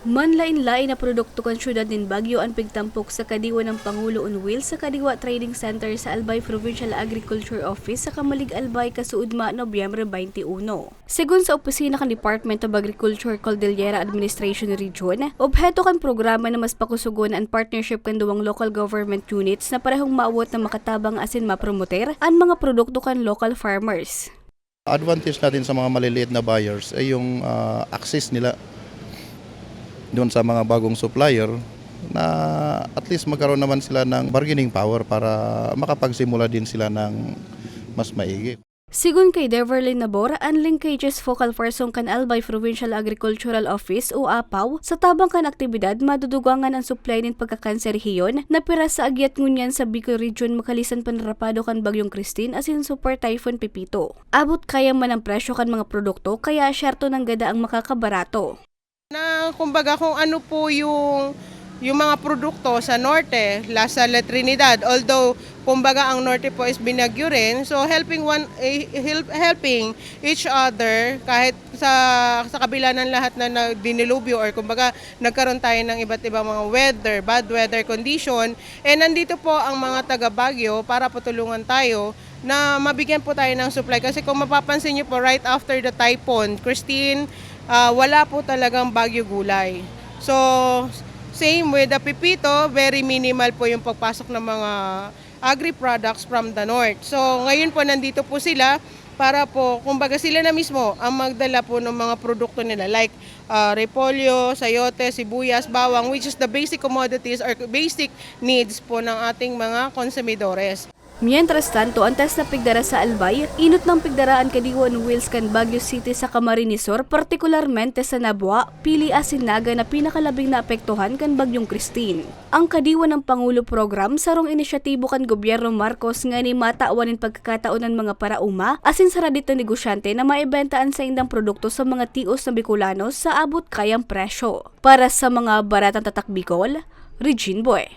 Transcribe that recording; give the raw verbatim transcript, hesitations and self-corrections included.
Manlain-lain na produkto kan syudad nin Baguio an pigtampok sa kadiwa nin Pangulo on Wheels sa Kadiwa Trading Center sa Albay Provincial Agriculture Office sa Camalig, Albay, kasuodma, Nobyembre twenty-one. Segun sa opisina kan Department of Agriculture, Cordillera Administration Region, obheto kan programa na mas pakusugon an partnership kan duwang local government units na parehong maawot na makatabang asin mapromoter an mga produkto kan local farmers. Advantage natin sa mga maliliit na buyers ay yung, ah, access nila doon sa mga bagong supplier na at least magkaroon naman sila ng bargaining power para makapagsimula din sila ng mas maigi. Sigon kay Deverly Nabor, an Linkages Focal Person kan Albay Provincial Agricultural Office o APAO, sa tabang kan aktibidad madudugangan an supply nin pagkakan sa rehiyon na piras sa agyat ngunyan sa Bicol Region makalisan panarapado kan Bagyong Christine asin Super Typhoon Pepito. Abot kaya man ang presyo kan mga produkto, kaya syerto nang gada ang makakabarato. Na kumbaga kung ano po yung, yung mga produkto sa norte, la sa La Trinidad. Although, kumbaga ang norte po is binagyo rin. So, helping one, eh, help, helping each other kahit sa, sa kabila ng lahat na, na dinilubyo or kumbaga nagkaroon tayo ng iba't ibang mga weather, bad weather condition. Eh, nandito po ang mga taga Baguio para po tulungan tayo na mabigyan po tayo ng supply. Kasi kung mapapansin niyo po, right after the typhoon, Christine, ah, wala po talagang Baguio gulay. So, same with the pepito, very minimal po yung pagpasok ng mga agri-products from the north. So, ngayon po nandito po sila para po, kumbaga sila na mismo ang magdala po ng mga produkto nila like, ah, repolyo, sayote, sibuyas, bawang, which is the basic commodities or basic needs po ng ating mga konsumidores. Mientras tanto, an test na pigdara sa Albay, inot nang pigdara an kadiwa nin wheels kan Baguio City sa Camarines Sur, partikularmente sa Nabua, Pili asin Naga na pinakalabing naapektuhan kan Bagyong Christine. Ang Kadiwa nin Pangulo Program, sarong inisyatibo kan Gobyerno Marcos ngani matawan nin pagkakataon an mga paraoma asin saradit na negosyante na maibenta an saindang produkto sa mga tios na Bicolano sa abot kayang presyo. Para sa mga Baratang Tatak Bicol, Regine Boy.